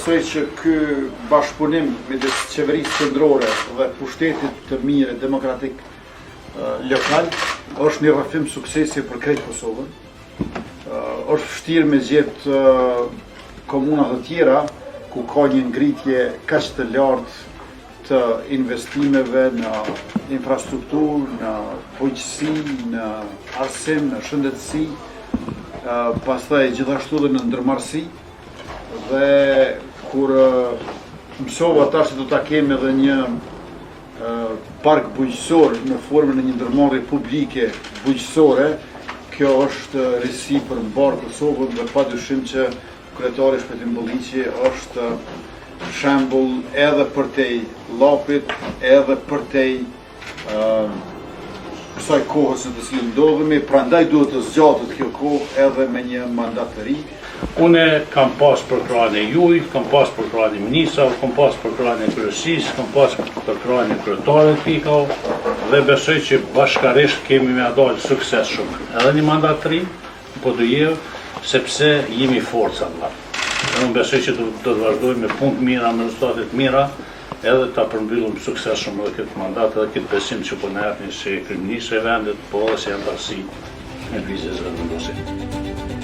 Besoj që ky bashkëpunim midis qeverisë qendrore dhe pushtetit të mirë demokratik lokal është një rrëfim suksesi për krejt Kosovën. Është vështirë me gjetë komuna të tjera ku ka një ngritje kaq të lartë të investimeve në infrastrukturë, në bujqësi, në arsim, në shëndetësi, pastaj gjithashtu dhe në ndërmarrësi. Dhe kur mësova tash se do ta kemi edhe një park bujqësor në formën e një ndërmarrje publike bujqësore, kjo është risi për mbarë Kosovën dhe pa dyshim që kryetari Shpëtim Bulliqi është shembull edhe përtej Llapit, edhe përtej kësaj kohës në të cilën ndodhemi, prandaj duhet të zgjatet kjo kohë edhe me një mandat të ri. Unë kam pas përkrahjen e juj, kam pas përkrahjen e ministrave, kam pas përkrahjen e kryesisë, kam pas përkrahjen e kryetarit të pikave dhe besoj që bashkarisht kemi me dalë suksesshëm edhe një mandat të ri në Podujevë, sepse jemi forca vëlla. Dhe unë besoj që do, do të vazhdojmë me punë të mira, me rezultate të mira, edhe ta përmbyllim suksesshëm edhe këtë mandat edhe këtë besim që po na jepni si kryeministër i vendit, po edhe si anëtarësi e Lëvizjes Vetëvendosje.